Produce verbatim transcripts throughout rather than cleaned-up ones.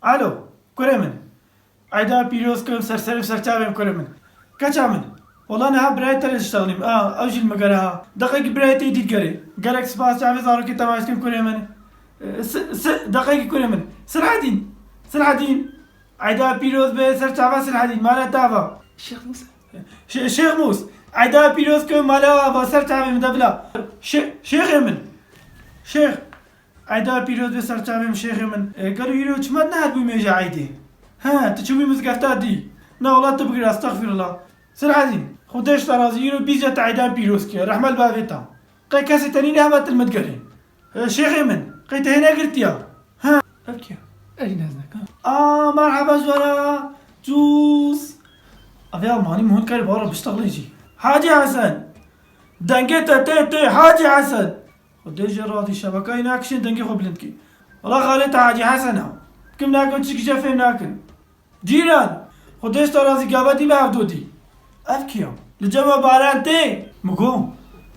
Alo, kurê min. Eyda pîroz kim, ser serê min, ser çavê min kurê min. Keça min. Wela niha birayê te re diştexlîm. A, ew jî li min gere ha. Deqekî birayê te dî digerê. Gelek spas, çavê zarokê te ve dikim kurê min. E, si, si, deqekî kurê min. Silhedîn. Silhedîn. Eyda pîroz be, ser çava Silhedîn. Mala te ava. Şêx Mûs. Şê-, Şêx Mûs. Eyda pîroz kim, mala ava, ser çavê min de bila. Şê-, şêxê min. Şêx. Eyda pîroz be, ser çavê min, şêxê min. E, gelo îro çima nehat bû mêja eydê? He, tu çûbî mizgefta dî? Na wela tu bigire, estexfirullah. Silhedîn, Xwedê ji te razî, îro bîst ya te eydan pîroz kir. Rehme li bavê te. Qey kesê te nîne hema tu li min digerî? E, şêxê min, qey te hê negirtiya? He, ev kî ye? Erî neznek, ha? A, merheba ji we re. Cûs. Ev ya Almanî min hûn karî bawra biştexlê jî. Hacî Hesen. Dengê te tê tê, Hacî Hesen. Xwedê ji razî, şebekayê nakişên dengê xwe bilind kî. Wela xalê te Hacî Hesen e. Kim nakin, tişkî je fêm nakin. Cîran! Xwedê ji te razî, gava dî me hevdo dî. Ev kî ye? Li cem we baran tê? Min got,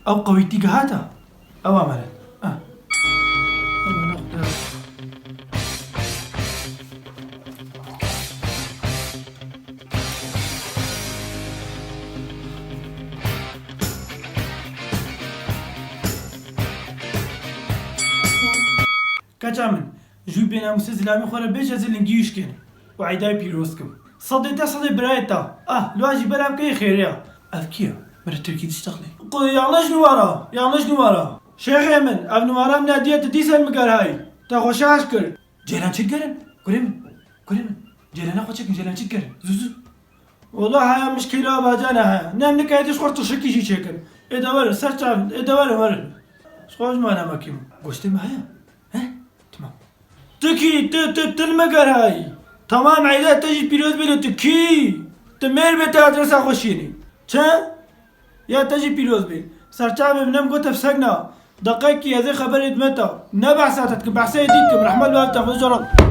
ew qewîtî gihata. Ew amere. Ah. Ew ne xwe. Keça min, ji wî bênamûsê zilamê xwe re bêje ez ê lingî wî şikênim û eydayê pîroz kim. Sedê te sedê birayê te. Ah, li wan jî belav keyê xêrê ye. Ev kî ye? Min re tirkî diştexlê. Qo-, yanlış numara, yanlış numara. Şêxê min, ev numara min nediye, tu dîsa li min gerhayî. Te xwe şaş kir. Ceylan çi digerin? Kurê min, kurê min. Ceylana xwe çekin, Ceylan çi digerin? Zû zû. Wela heya min ji kêla bacana heya. Nem nikayê tu ji xwe tişikî jî çêkin. Ê de werin, ser çavin, ê de werin, werin. Ji xwe ji mala me kêm. Goştê me heye? He? Tamam. Tu kî, tu, tu, tu li me gerhayî. Tamam, eyda te jî pîroz bê, tu kî? Tu mêr bê, te adresa xwe şînî. Çi? Ya te jî pîroz bê. Serçavê min, em got ev seg na. Deqekî ez ê xeberê dime te. Ne behsa te dikim, behsa êdî dikim. Rehmet li te, xwe jara.